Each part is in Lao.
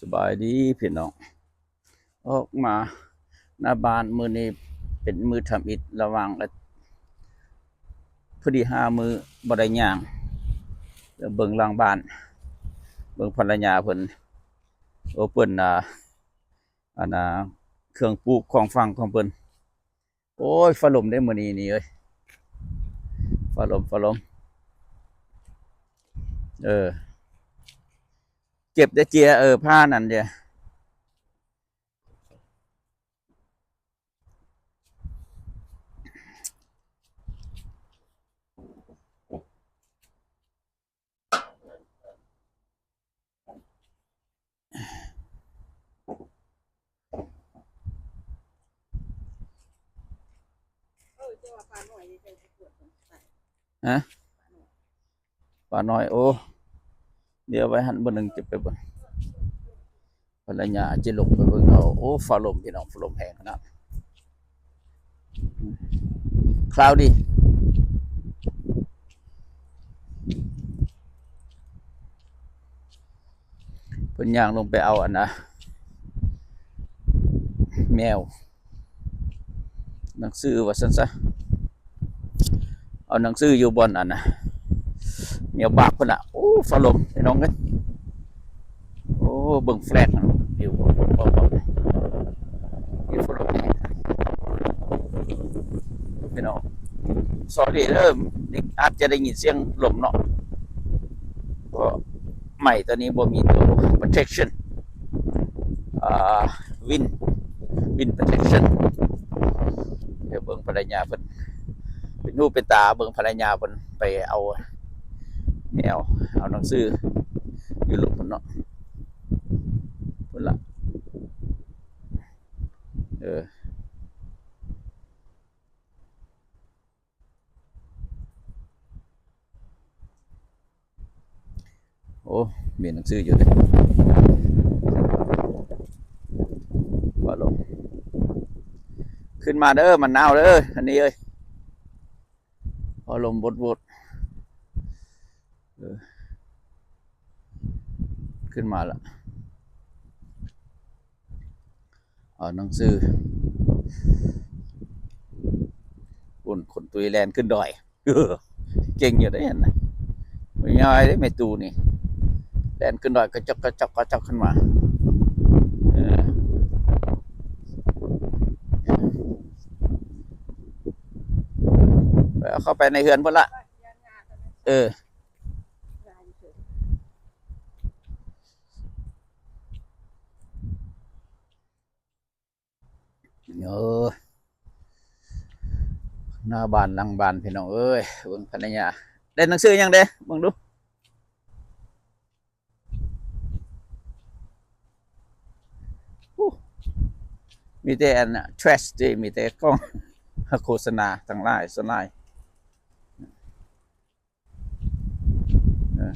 ສະບາຍດີພີ່ນ້ອງ ອອກມາໜ້າບ້ານມື້ນີ້ເປັນມື້ທຳອິດ ລະຫວ່າງ ພໍດີຫ້າມື້ບໍ່ໄດ້ຍ່າງ ເບິ່ງຫຼັງບ້ານ ເບິ່ງພັນລະຍາເພິ່ນ ໂອ ເພິ່ນ ອ່າ ອັນນ່າ ເຄື່ອງປູກຂອງຝັງຂອງເພິ່ນ. ໂອ້ຍ ຟ້າລົມເດ້ມື້ນີ້ນີ້ເອີຍ ຟ້າລົມ ຟ້າລົມ ເອີ ເກັບໄດ້ເຈຍ ເອີ ຜ້ານັ້ນເດ. ຮະ? ປານ້ອຍ ໂອ້ ດຽວໄວ້ຫັ້ນ ມື້ໜຶ່ງຈະໄປເບິ່ງ ພັນລະຍາຈະລົງໄປເບິ່ງເອົາ. ໂອ້ ຟ້າລົມພີ່ນ້ອງ ຟ້າລົມແຮງຂະໜາດ cloudy ເພິ່ນຍ່າງລົງໄປເອົາອັນນ່າ ແມວ ໜັງສືວ່າຊັ້ນຊະ ເອົາໜັງສືຢູ່ບ່ອນອັນນ່າ ແມວບາກພຸ້ນລະ. ໂອ້ ຟ້າລົມພີ່ນ້ອງເອີຍ ໂອ້ ເບິ່ງແຟລກ ວິວ ວິວ ວິວ ພີ່ນ້ອງ sorry ເດີ ອາດຈະໄດ້ຍິນສຽງລົມເນາະ ເພາະ ໄມ້ຕົວນີ້ບໍ່ມີຕົວ protection ອ່າ wind wind protection. ດຽວເບິ່ງພັນລະຍາເພິ່ນ ເປັນຫູເປັນຕາເບິ່ງພັນລະຍາເພິ່ນໄປເອົາແມວ ເອົາໜັງສືຢູ່ລຸ່ມພຸ້ນເນາະ ພຸ້ນລະ ເອີ. ໂອ້ ມີໜັງສືຢູ່ເດ້ ວ່າລົງ ຂຶ້ນມາເດີ ມະນາວເດີ ອັນນີ້ເອີຍ ວ່າລົງບົດໆ ເອີ ຂຶ້ນມາລະ. ເອົາໜັງສື ພຸ້ນ ຄົນຕຸ້ຍແລ່ນຂຶ້ນດອຍ ເກັ່ງຢູ່ເດ້ຫັ້ນນະ ບໍ່ຍ່ອຍເດ້ແມ່ຕູ້ນີ້ ແລ່ນຂຶ້ນດອຍກະຈອກກະຈອກກະຈອກຂຶ້ນມາ ເອີ ໄປເອົາເຂົ້າໄປໃນເຮືອນພຸ້ນລະ ເອີ. ເອີ ໜ້າບ້ານຫຼັງບ້ານພີ່ນ້ອງເອີຍ ເບິ່ງພັນລະຍາ ໄດ້ໜັງສືຫຍັງເດ້ ເບິ່ງດູ ໂອ້ ມີແຕ່ອັນ trash ເດ້ ມີແຕ່ກ່ອງໂຄສະນາທັງຫຼາຍສ່ວນຫຼາຍ. ເອີ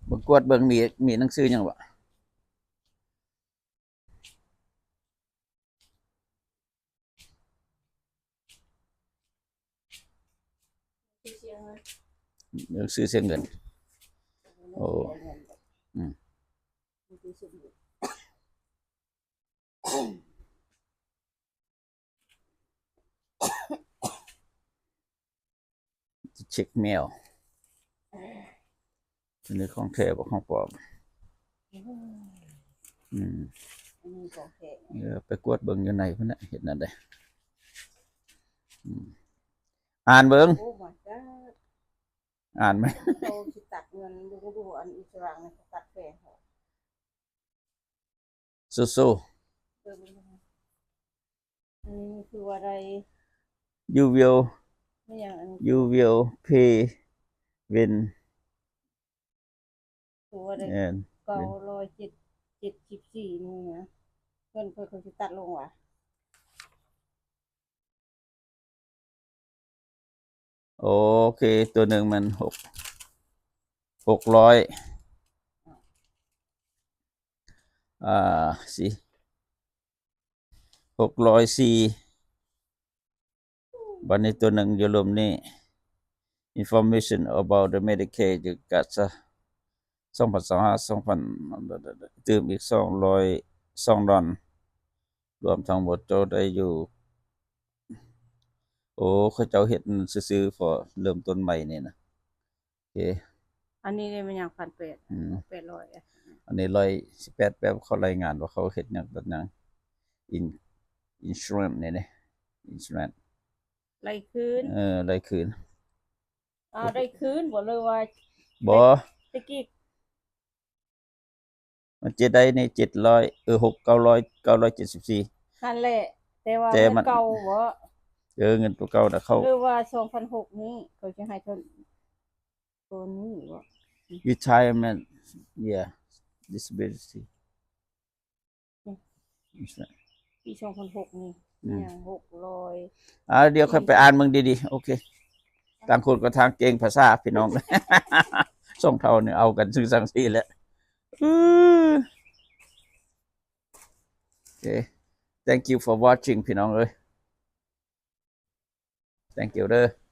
ເບິ່ງ ກວດເບິ່ງ ມີ ມີໜັງສືຫຍັງບໍ່? ໜັງສືເສຍເງິນ ໂອ້ ອືມ. ເຊັກແມວ ອັນນີ້ຂອງແທ້ບໍ່ຂອງປອມ? ອືມ ອັນນີ້ຂອງແທ້ ເອີ ໄປກວດເບິ່ງຢູ່ໃນພຸ້ນນະ ເຮັດແນວໃດ ອືມ ອ່ານເບິ່ງ ໂອ້ ມາຈາກ ອ່ານໄໝ? ເຂົາຊິຕັດເງິນ ດູ ດູ ອັນອີສວ່າງນີ້ ເຂົາຕັດແພງເຂົາ ສູ້ໆ ເບິ່ງ ອັນນີ້ຄືວ່າໄດ້ You will ແມ່ນຫຍັງອັນນີ້? You will pay when ຄືວ່າໄດ້ ແມ່ນ ເກົ້າຮ້ອຍເຈັດ ເຈັດສິບສີ່ນີ້ນະ ເພິ່ນ ເພິ່ນ ເຂົາຊິຕັດລົງຫວາ? ໂອເຄ ຕົວໜຶ່ງມັນຫົກ ຫົກຮ້ອຍ ອ່າ ສີ່ ຫົກຮ້ອຍສີ່ ບັດນີ້ຕົວໜຶ່ງຢູ່ລຸ່ມນີ້ Information about the Medicaid ຢູ່ກາຊາ ສອງພັນຊາວຫ້າ ສອງພັນ ຕື່ມອີກສອງຮ້ອຍ ສອງດອນ ລວມທັງໝົດເຈົ້າໄດ້ຢູ່ ໂອ້ ເຂົາເຈົ້າເຮັດຊື່ໆ ພໍເລີ່ມຕົ້ນໃໝ່ນີ້ນະ ໂອເຄ ອັນນີ້ນີ້ມັນຫຍັງ ພັນແປດ ອືມ ແປດຮ້ອຍ ອັນນີ້ຮ້ອຍສິບແປດ ແປວ່າເຂົາລາຍງານວ່າເຂົາເຮັດຫຍັງຕັດຫຍັງ In- insurance ນີ້ເດ້ insurance ໄລ່ຄືນ ເອີ ໄລ່ຄືນ ອ້າວ ໄດ້ຄືນບໍ່ ຫຼືວ່າ ບໍ່ ແຕ່ກີ້ ມັນຈະໄດ້ໃນເຈັດຮ້ອຍ ເອີ ຫົກ ເກົ້າຮ້ອຍ ເກົ້າຮ້ອຍເຈັດສິບສີ່ ຫັ້ນແຫຼະ ແຕ່ວ່າ ແຕ່ມັນ ເງິນເກົ່າບໍ່ ເອີ ເງິນຕົວເກົ່ານະ ເຂົາ ຫຼືວ່າສອງພັນຫົກນີ້ ເຂົາຈະໃຫ້ເທົ່າ ຕົວນີ້ບໍ່ retirement yeah disability ອືມ ປີສອງພັນຫົກນີ້ ອືມ ຫຍັງ ຫົກຮ້ອຍ ອ່າ ດຽວຂ້ອຍໄປອ່ານເບິ່ງດີໆ ໂອເຄ ຕ່າງຄົນກໍຕ່າງເກັ່ງພາສາ ພີ່ນ້ອງ ສອງເຖົ້ານີ້ເອົາກັນຊື່ຈັ່ງຊີ້ແຫຼະ ໂອເຄ thank you for watching ພີ່ນ້ອງເອີຍ thank you ເດີ້.